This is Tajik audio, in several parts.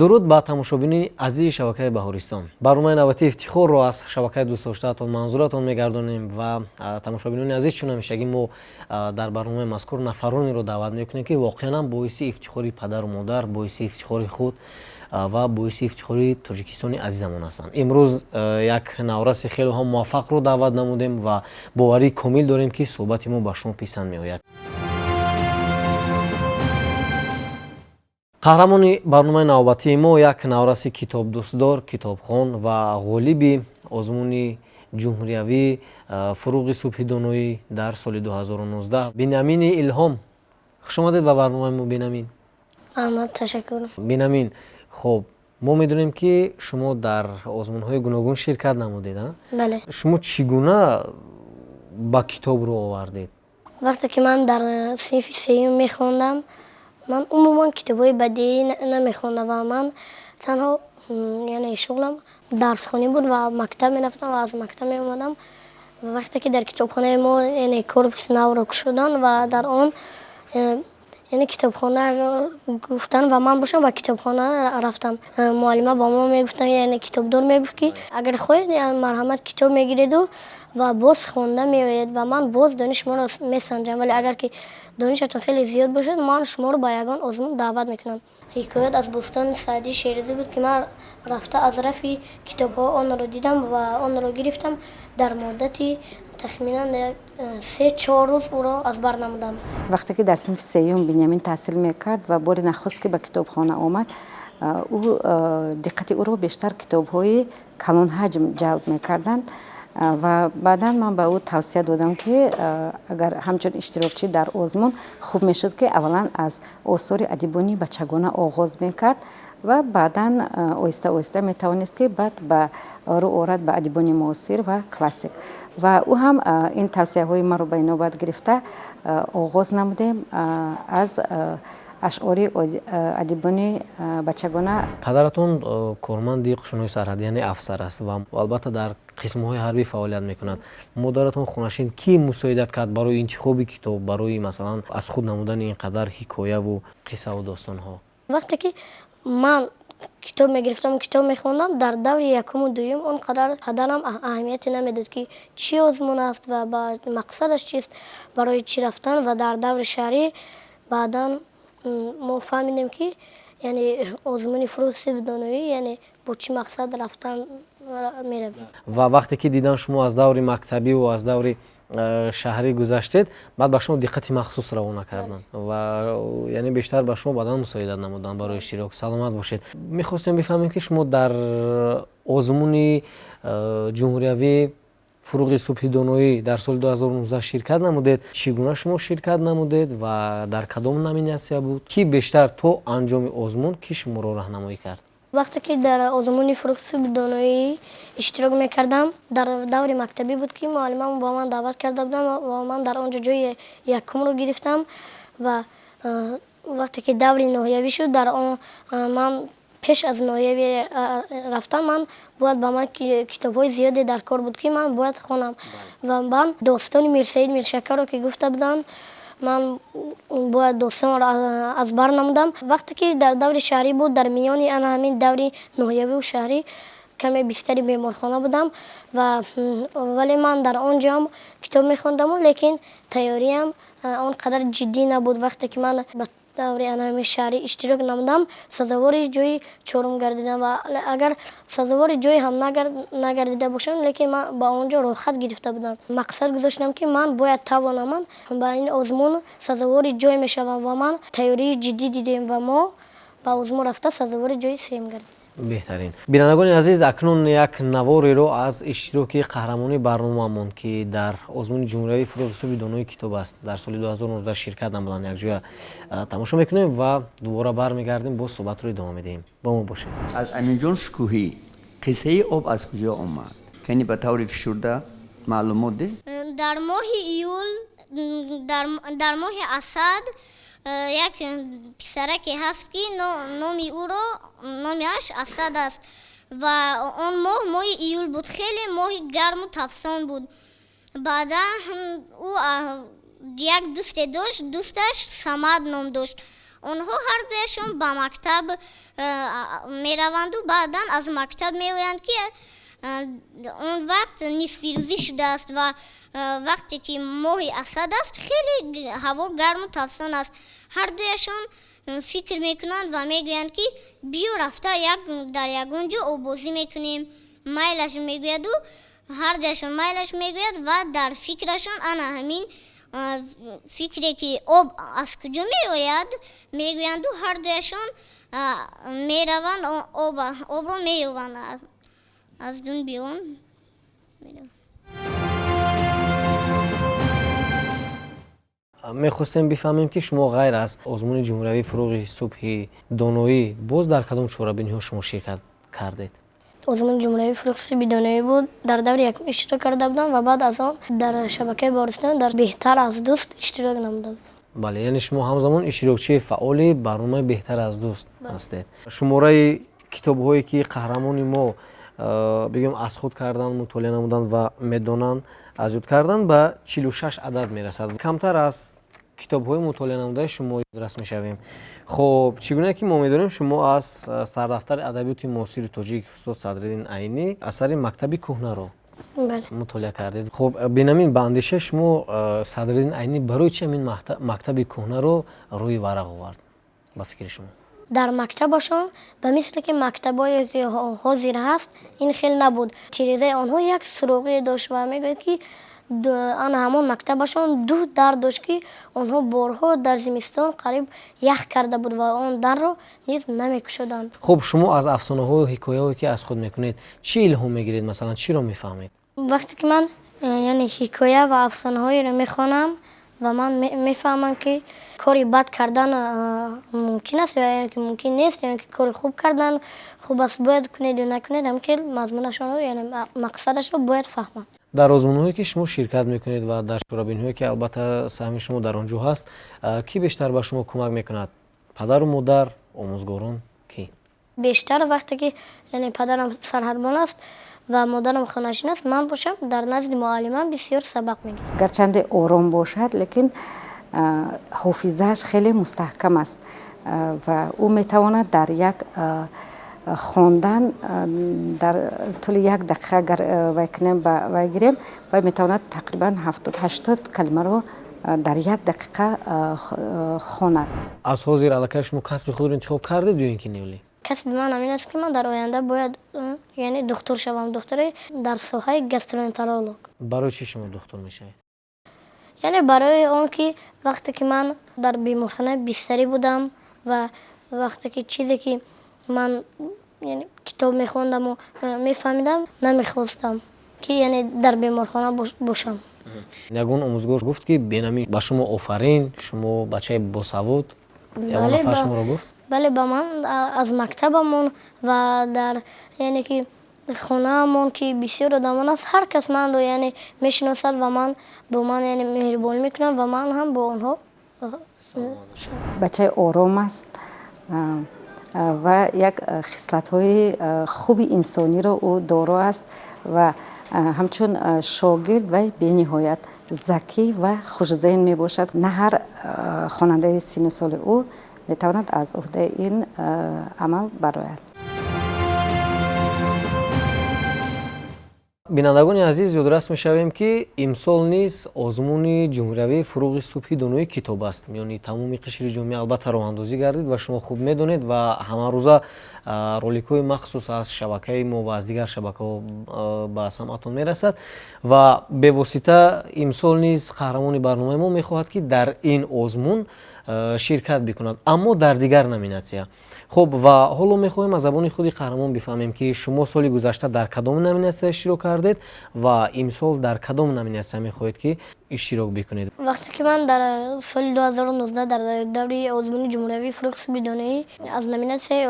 Дуруд ба тамошобинони азизи шабакаи Баҳористон. Барномаи навбатии Ифтихорро аз шабакаи дӯстдоштаатон манзуратон мегардонем ва тамошобинони азиз, чун ҳамешагӣ мо дар барномаи мазкур нафаронеро даъват мекунем, ки воқеан ҳам боиси ифтихори падару модар, боиси ифтихори худ ва боиси ифтихори Тоҷикистони азизамон ҳастанд. Имрӯз як навраси хеле ҳам муваффақро даъват намудем ва боварии комил дорем, ки суҳбати мо ба шумо писанд меояд. Қаҳрамони барномаи навбатии мо як навраси китобдӯстдор, китобхон ва ғолиби озмуни ҷумҳуриявии Фуруғи субҳи доноӣ дар соли 2019 Бинамини Илҳом. Хуш омадед ба барномаи мо, Бинамин. Аҳмад, ташаккур. Бинамин, хуб, мо медонем, ки шумо дар озмунҳои гуногун ширкат намудед, а? Бале. Шумо чӣ гуна ба китоб рӯ овардед? Вақте ки ман дар синфи сеюм мехондам, ман умуман китобҳои бадеӣ намехондам ва ман танҳо, яъне шуғлам дарсхонӣ буд ва мактаб мерафтам ва аз мактаб меомадам. Вақте ки дар китобхонаи мо, яъне корпуси навро кушоданд ва дар он, яъне китобхона гуфтанд ва ман бошам ба китобхона рафтам. Муаллима ба мо мегуфтанд, яъне китобдор мегуфт, ки агар хоҳед, марҳамат, китоб мегиреду ва боз хонда меоед ва ман боз дониши шуморо месанҷам, вале агар ки донишатон хеле зиёд бошад, ман шуморо ба ягон озмун даъват мекунам. Ҳикоят аз Бӯстони Саъдии Шерозӣ буд, ки ман рафта аз рафи китобҳо онро дидам ва онро гирифтам. Дар муддати тахминан 3-4 рӯз ӯро аз бар намудам. Вақте ки дар синфи сеюм Бинямин таҳсил мекард ва бори нахуст ки ба китобхона омад, ӯ диққати ӯро бештар китобҳои калонҳаҷм ҷалб мекарданд ва баъдан ман ба ӯ тавсия додам, ки агар ҳамчун иштирокчӣ дар озмун хуб мешуд, ки аввалан аз осори адибони бачагона оғоз мекард ва баъдан оҳиста оҳиста метавонист, ки баъд ба рӯ орад ба адибони муосир ва классик. Ва ӯ ҳам ин тавсияҳои маро ба инобат гирифта, оғоз намудем аз ашъори адибони бачагона. Падаратон корманди қушунҳои сарҳадӣ, яъне афсар аст ва албатта дар қисмҳои ҳарбӣ фаъолият мекунад. Модаратон хонашин. Кӣ мусоидат кард барои интихоби китоб, барои, масалан, аз худ намудани ин қадар ҳикояву қиссаву достонҳо? Вақте ки ман китоб мегирифтам, китоб мехондам, дар даври якуму дуюм он қадар падарам аҳамияте намедод, ки чӣ озмун аст ва ба мақсадаш чист, барои чӣ рафтан. Ва дар даври шаҳрӣ баъдан мо фаҳмидем, ки яъне озмуни Фуруғи субҳи доноӣ, яъне бо чӣ мақсад рафтан меравем. Ва вақте ки дидан шумо аз даври мактабиву аз даври шаҳрӣ гузаштед, баъд ба шумо диққати махсус равона карданд ва яъне бештар ба шумо баъдан мусоидат намуданд барои иштирок. Саломат бошед. Мехостем бифаҳмем, ки шумо дар озмуни ҷумҳуриявии Фуруғи субҳи доноӣ дар соли 2019 ширкат намудед. Чӣ гуна шумо ширкат намудед ва дар кадом номинатсия буд? Кӣ бештар то анҷоми озмун кӣ шуморо раҳнамоӣ кард? Вақте ки дар озмуни Фуруғи субҳи доноӣ иштирок мекардам, дар даври мактабӣ буд, ки муаллимам ба ман даъват карда будам ва ман дар он ҷо ҷои якумро гирифтам. Ва вақте ки даври ноҳиявӣ шуд, дар он ман пеш аз ноҳиявӣ рафтам, ман бояд ба ман китобҳои зиёде дар кор буд, ки ман бояд хонам. Ва ман достони Мирсаид Миршакарро, ки гуфта буданд, ман бояд достонро аз бар намудам. Вақте ки дар даври шаҳрӣ буд, дар миёни ана ҳамин даври ноҳиявию шаҳрӣ каме бистари беморхона будам ва вале ман дар он ҷоам китоб мехондаму, лекин тайёриям он қадар ҷиддӣ набуд. Вақте ки ман ба даври ана ҳамин шаҳрӣ иштирок намудам, сазовори ҷои чорум гардидам. Ва агар сазовори ҷой ҳам нагардида бошам, лекин ман ба он ҷо роҳхат гирифта будам. Мақсад гузоштам, ки ман бояд тавонам, ба ин озмун сазовори ҷой мешавам ва ман тайёрии ҷиддӣ дидем ва мо ба озмун рафта сазовори ҷои сеюм гардидем. Беҳтарин. Бинандагони азиз, акнун як навореро аз иштироки қаҳрамони барномаамон, ки дар озмуни ҷумҳуриявии Фуруғи субҳи донои китоб аст дар соли 2019 ширкат намуданд, якҷоя тамошо мекунем ва дубора бармегардем, боз суҳбатро идома медиҳем. Бо мо бошед. Аз Аминҷон Шукӯҳӣ «Қиссаи об аз куҷо омад». Кани, ба таври фишурда маълумот деҳ. Дар моҳи июл, дар моҳи асад як писараке ҳаст, ки номи ӯро номиаш Асад аст. Ва он моҳ моҳи июл буд, хеле моҳи гарму тафсон буд. Баъдан ӯ як дӯсте дошт, дӯсташ Самад ном дошт. Онҳо ҳардуяшон ба мактаб мераванду баъдан аз мактаб меоянд, ки он вақт нисфирӯзӣ шудааст ва вақте ки моҳи асад аст, хеле ҳаво гарму тафсон аст. Ҳардуяшон фикр мекунанд ва мегӯянд, ки биё рафта дар ягон ҷо оббозӣ мекунем. Майлаш мегӯяду ҳардуяшон майлаш мегӯяд ва дар фикрашон ана ҳамин фикре, ки об аз куҷо меояд, мегӯянду ҳардуяшон мераванд, обро меёбанд, аз дунби он мераванд. Мехостем бифаҳмем, ки шумо ғайр аз озмуни ҷумҳуриявии «Фурӯғи субҳи доноӣ» боз дар кадом чорабиниҳо шумо ширкат кардед? Озмуни ҷумҳуриявии «Фурӯғи субҳи доноӣ» буд, дар даври якум иштирок карда будам ва баъд аз он дар шабакаи Баҳористон дар «Беҳтар аз дӯст» иштирок намуда будам. Бале, яъне шумо ҳамзамон иштирокчии фаъоли барномаи «Беҳтар аз дӯст» ҳастед. Шумораи китобҳое, ки қаҳрамони мо бигӯем аз худ карданд, мутолиа намуданд ва медонанд, аз ёд кардан, ба 46 адад мерасад. Камтар аз китобҳои мутолиа намудаи шумо ёдрас мешавем. Хуб, чӣ гуна ки мо медонем, шумо аз сардафтари адабиёти муосири тоҷик устод Садриддин Айнӣ асари «Мактаби кӯҳнаро» мутолиа кардед. Хуб, Бенамин, ба андешаи шумо, Садриддин Айнӣ барои чи ҳамин мактаби кӯҳнаро рӯи варақ овард, ба фикри шумо? Дар мактабашон ба мисле ки мактабое ки ҳозир ҳаст, ин хел набуд. Тирезаи онҳо як суроғе дошт ва мегӯяд, ки ана ҳамон мактабашон ду дар дошт, ки онҳо борҳо дар зимистон қариб ях карда буд ва он дарро низ намекушоданд. Хуб, шумо аз афсонаҳою ҳикояҳое, ки аз худ мекунед, чӣ илҳом мегиред, масалан, чиро мефаҳмед? Вақте ки ман яъне ҳикоя ва афсонаҳоеро мехонам ва ман мефаҳмам, ки кори бад кардан мумкин аст ё ки мумкин нест, ё ки кори хуб кардан хуб аст, бояд кунед ё накунед, ҳам ки мазмунашонро, яъне мақсадашро бояд фаҳмам. Дар озмунҳое, ки шумо ширкат мекунед, ва дар чорабиниҳое, ки албатта саҳми шумо дар он ҷо ҳаст, кӣ бештар ба шумо кӯмак мекунад? Падару модар, омӯзгорон, кӣ? Бештар вақте ки яъне падарам сарҳадбон аст ва модарам хонашин аст, ман бошам дар назди муаллимам бисёр сабақ мегирам. Гарчанде ором бошад, лекин ҳофизааш хеле мустаҳкам аст ва ӯ метавонад дар як хондан, дар тӯли як дақиқа агар вай кунем, ба вай гирем, вай метавонад тақрибан 70-80 калимаро дар як дақиқа хонад. Аз ҳозир аллакай шумо касби худро интихоб кардед ё ин ки не? Касби ман ҳамин аст, ки ман дар оянда бояд яъне духтур шавам, духтури дар соҳаи гастроэнтеролог. Барои чӣ шумо духтур мешавед? Яъне барои он ки вақте ки ман дар беморхона бистарӣ будам ва вақте ки чизе ки ман китоб мехондаму мефаҳмидам, намехостам, ки яъне дар беморхона бошам. Ягон омӯзгор гуфт, ки Бенамин, ба шумо офарин, шумо бачаи босавод? Ягон нафар шуморо гуфт? Бале, ба ман аз мактабамон ва дар яъне ки хонаамон, ки бисёр одамон аст, ҳар кас манро яъне мешиносад ва ман бо ман яъне меҳрубонӣ мекунанд ва ман ҳам бо онҳо. Бачаи ором аст ва як хислатҳои хуби инсониро ӯ доро аст ва ҳамчун шогирд вай бениҳоят закӣ ва хушзеҳн мебошад. На ҳар хонандаи синну соли ӯ метавонад аз уҳдаи ин амал барояд. Бинандагони азиз, ёдрас мешавем, ки имсол низ озмуни ҷумҳуриявии «Фурӯғи субҳи донои китоб аст» миёни тамоми қишри ҷомеа албатта роҳандозӣ гардид ва шумо хуб медонед ва ҳамарӯза роликҳои махсус аз шабакаи мо ва аз дигар шабакаҳо ба самъатон мерасад. Ва бевосита имсол низ қаҳрамони барномаи мо мехоҳад, ки дар ин озмун ширкат бикунад, аммо дар дигар номинатсия. Хуб, ва ҳоло мехоҳем аз забони худи қаҳрамон бифаҳмем, ки шумо соли гузашта дар кадом номинатсия иштирок кардед ва имсол дар кадом номинатсия мехоҳед, ки иштирок бикунед. Вақте ки ман дар соли 2019 дар даври озмуни ҷумҳуриявии «Фурӯғи субҳи доноӣ» аз номинатсияи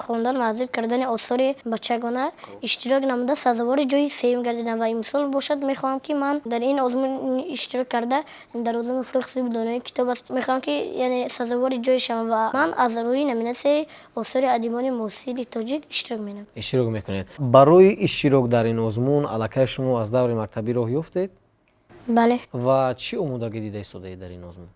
хондан ва аз ёд кардани осори бачагона иштирок намуда, сазовори ҷои сеюм гардидам ва имсол бошад, мехоҳам, ки ман дар ин озмун иштирок карда, дар озмуни «Фурӯғи субҳи донои китоб» аст, мехоҳам, ки яъне сазовори ҷой шавам ва ман аз рӯи номинатсияи осори адибони муосири тоҷик иштирок менамоям. Иштирок мекунед. Барои иштирок дар ин озмун аллакай шумо аз даври мактабӣ роҳ ёфтед? Бале. Ва чӣ омодагӣ дида истодаед дар ин озмун?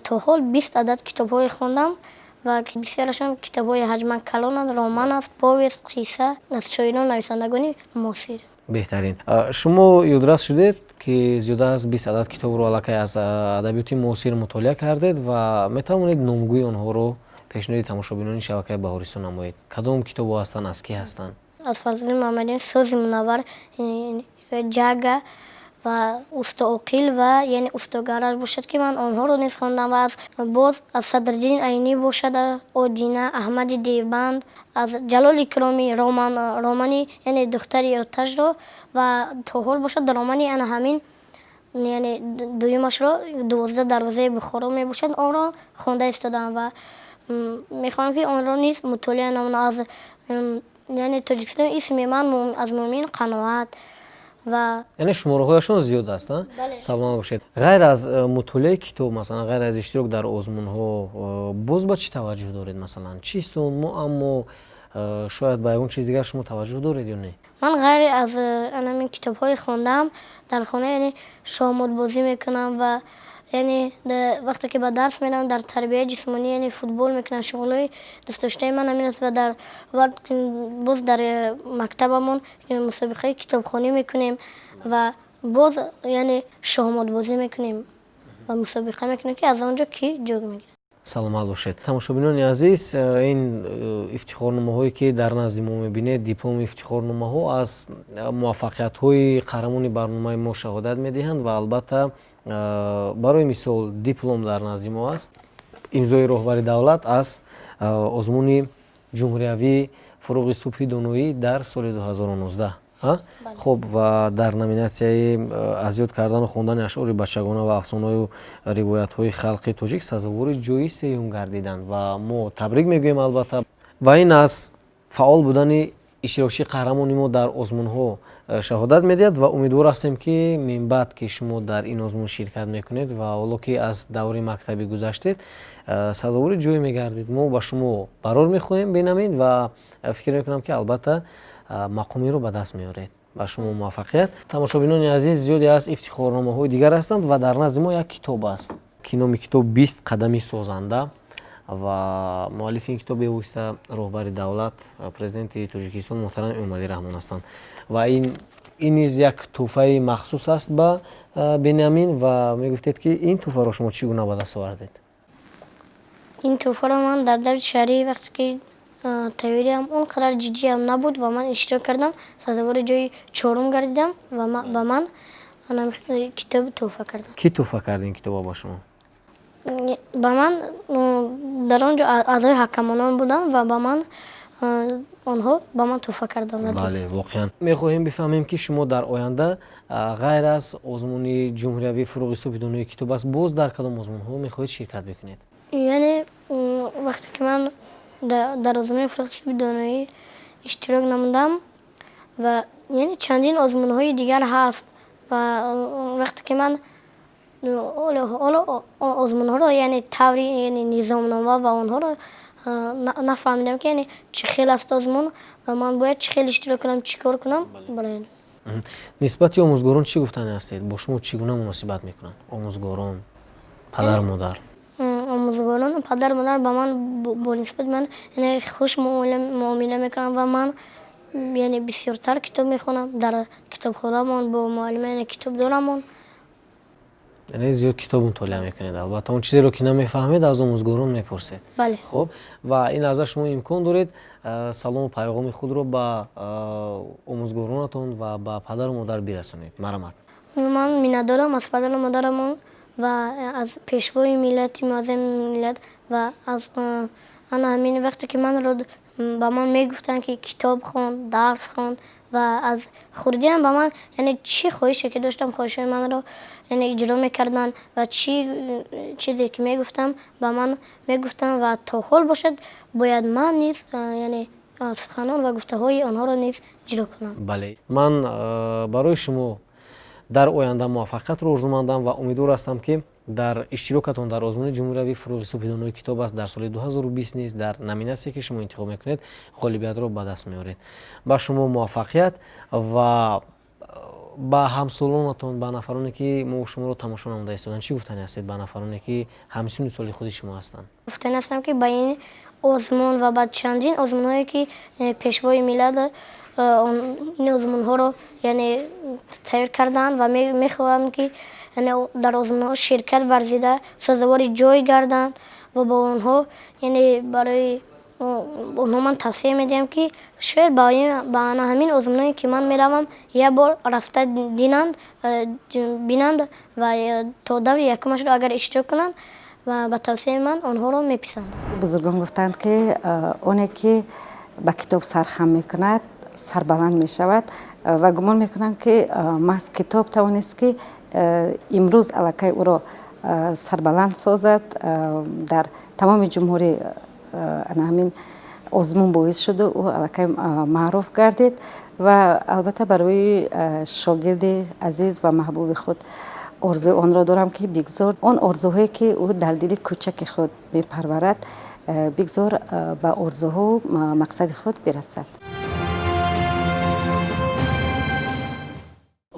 То ҳол 20 адад китобҳое хондам. Ва бисёрашон китобҳои ҳаҷман калонанд, роман аст, повест, қисса аз шоирон, нависандагони муосир. Беҳтарин. Шумо ёдрас шудед, ки зиёда аз 20 адад китобро аллакай аз адабиёти муосир мутолиа кардед ва метавонед номгӯи онҳоро пешниҳоди тамошобинони шабакаи Баҳористон намоед? Кадом китобҳо ҳастанд, аз кӣ ҳастанд? Аз Фазлиддин Муҳаммадиён «Сози мунаввар», «Ҷага» ва «Усто Оқил» ва яъне «Усто Гараж» бошад, ки ман онҳоро низ хондам, ва боз аз Садриддин Айнӣ бошад «Одина», Аҳмади Девбанд, аз Ҷалол Икромӣ романи, яъне «Духтари оташро» ва то ҳол бошад романи ана ҳамин, яъне дуюмашро, «12 дарвозаи Бухоро» мебошад, онро хонда истодаам ва мехоҳам, ки онро низ мутолиа намоям. Аз яъне Тоҷикистон «Исми ман аз Муъмин Қаноат» ва Яъне шумораҳояшон зиёд аст. Саломат бошед. Ғайр аз мутолиаи китоб, масалан, ғайр аз иштирок дар озмунҳо, боз ба чӣ таваҷҷӯҳ доред? Масалан, чистон, муаммо, шояд ба ягон чиз дигар шумо таваҷҷӯҳ доред ё не? Ман ғайр аз анамин китобҳои хондаам, дар хона, яъне, шоҳмотбозӣ мекунам ва яъне вақте ки ба дарс меравам, дар тарбияи ҷисмонӣ, яъне футбол мекунам. Шуғлҳои дӯстдоштаи ман ҳамин аст ва дар боз дар мактабамон мусобиқаи китобхонӣ мекунем ва боз, яъне, шоҳмотбозӣ мекунем ва мусобиқа мекунем, ки аз он ҷо кӣ ҷой мегирад. Саломат бошед. Тамошобинони азиз, ин ифтихорномаҳое, ки дар назди мо мебинед, диплому ифтихорномаҳо аз муваффақиятҳои қаҳрамони барномаи мо шаҳодат медиҳанд. Ва албатта, барои мисол, диплом дар назди мо аст, имзои роҳбари давлат, аз озмуни ҷумҳуриявии «Фуруғи субҳи доноӣ» дар соли 2019. Хуб, ва дар номинатсияи аз ёд кардану хондани ашъори бачагона ва афсонаю ривоятҳои халқи тоҷик сазовори ҷои сеюм гардиданд ва мо табрик мегӯем, албатта. Ва ин аз фаъол будани иштирокчии қаҳрамони мо дар озмунҳо шаҳодат медиҳад ва умедвор ҳастем, ки минбаъд ки шумо дар ин озмун ширкат мекунед ва ҳоло ки аз даври мактабӣ гузаштед, сазовори ҷой мегардед. Мо ба шумо барор мехоҳем, Бенамин, ва фикр мекунам, ки албатта мақомиро ба даст меоред. Ба шумо муваффақият. Тамошобинони азиз, зиёде аз ифтихорномаҳои дигар ҳастанд ва дар назди мо як китоб аст, ки номи китоб «20 қадами созанда» ва муаллифи ин китоб бевосита роҳбари давлат, Президенти Тоҷикистон муҳтарам Эмомалӣ Раҳмон ҳастанд. Ва ин низ як тӯҳфаи махсус аст ба Бениамин. Ва мегуфтед, ки ин тӯҳфаро шумо чӣ гуна ба даст овардед? Ин тӯҳфаро ман дар даври шаҳрӣ, вақте ки тайёриам он қадар ҷиддиам набуд ва ман иштирок кардам, сазовори ҷои чорум гардидам ва ба ман китоб тӯҳфа кардам. Кӣ тӯҳфа кард ин китобро ба шумо? Ба ман дар он ҷо аъзои ҳакамонон буданд ва ба ман онҳо ба ман тӯҳфа карданд. Бале, воқеан мехоҳем бифаҳмем, ки шумо дар оянда ғайр аз озмуни ҷумҳуриявии «Фуруғи субҳи донои китоб аст», боз дар кадом озмунҳо мехоҳед ширкат бикунед? Яъне вақте ки ман дар озмуни «Фуруғи субҳи доноӣ» иштирок намудам ва яъне чандин озмунҳои дигар ҳаст ва вақте ки ман ҳоло озмунҳоро, яъне таври, яъне низомнома ва онҳоро нафаҳмидам, ки яъне чӣ хел аст озмун ва ман бояд чӣ хел иштирок кунам, чӣ кор кунам барои Нисбати омӯзгорон чӣ гуфтане ҳастед? Бо шумо чӣ гуна муносибат мекунанд омӯзгорон, падару модар? Омӯзгорону падару модар ба ман бо нисбати ман, яъне, хуш муомила мекунанд ва ман, яъне, бисёртар китоб мехонам. Дар китобхонамон бо муаллима, яъне, китоб дорамон. Яъне зиёд китоб мутолиа мекунед. Албатта, он чизеро, ки намефаҳмед, аз омӯзгорон мепурсед. Бале. Хуб, ва ин лаҳза шумо имкон доред салому пайғоми худро ба омӯзгоронатон ва ба падару модар бирасонед. Марҳамат. Ман миннатдорам аз падару модарамон ва аз пешвои миллати муаззами миллат ва аз ана ҳамин вақте ки манро ба ман мегуфтанд, ки китоб хон, дарс хон, ва аз хурдиам ба ман, яъне, чӣ хоҳише ки доштам, хоҳишҳои манро, яъне, иҷро мекарданд ва чӣ чизе ки мегуфтам, ба ман мегуфтанд ва то ҳол бошад бояд ман низ, яъне, суханон ва гуфтаҳои онҳоро низ иҷро кунам. Бале, ман барои шумо дар оянда муваффақиятро орзумандам ва умедвор ҳастам, ки дар иштирокатон дар озмуни ҷумҳуриявии «Фуруғи субҳи донои китоб аст» дар соли 2020 низ дар номинатсие, ки шумо интихоб мекунед, ғолибиятро ба даст меоред. Ба шумо муваффақият ва Ба ҳамсолонатон, ба нафароне ки мо шуморо тамошо намуда истоданд, чӣ гуфтанӣ ҳастед ба нафароне ки ҳамсинну соли худи шумо ҳастанд? Гуфтанӣ ҳастам, ки ба ин озмун ва ба чандин озмунҳое ки пешвои миллат ин озмунҳоро яъне тайёр карданд ва мехоҳам ки дар озмунҳо ширкат варзида сазовори ҷой гарданд ва ба онҳо яъне барои онҳо ман тавсия медиҳам, ки шояд ба ҳамин озмунҳое ки ман меравам як бор рафта бинанд ва то даври якумашро агар иштирок кунанд ва ба тавсияи ман онҳоро меписанданд. Бузургон гуфтанд, ки оне ки ба китоб сархам мекунад, сарбаланд мешавад ва гумон мекунам, ки маҳз китоб тавонист, ки имрӯз аллакай ӯро сарбаланд созад. Дар тамоми ҷумҳурӣ ана ҳамин озмун боис шуду ӯ аллакай маъруф гардид ва албатта барои шогирди азиз ва маҳбуби худ орзуи онро дорам, ки бигзор он орзуҳое ки ӯ дар дили кӯчаки худ мепарварад, бигзор ба орзуҳо мақсади худ бирасад.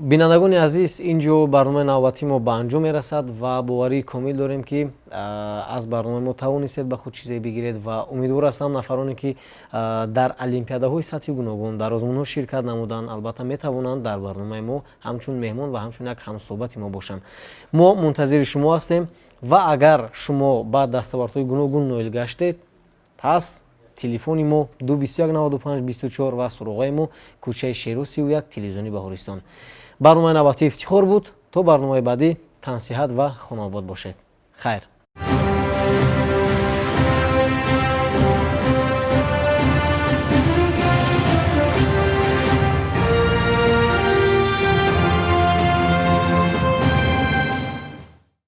Бинандагони азиз, ин ҷо барномаи навбатии мо ба анҷом мерасад ва боварии комил дорем, ки аз барномаи мо тавонистед ба худ чизе бигиред ва умедвор ҳастам, нафароне ки дар олимпиадаҳои сатҳи гуногун, дар озмунҳо ширкат намуданд, албатта метавонанд дар барномаи мо ҳамчун меҳмон ва ҳамчун як ҳамсӯҳбати мо бошанд. Мо мунтазири шумо ҳастем ва агар шумо ба дастовардҳои гуногун ноил гаштед, пас телефони мо 221 95 24 ва суроғаи мо кӯчаи Шерӯ 31, телевизиони Баҳористон. Барномаи навбатии Ифтихор буд. То барномаи баъдӣ тансиҳат ва хонаобод бошед. Хайр.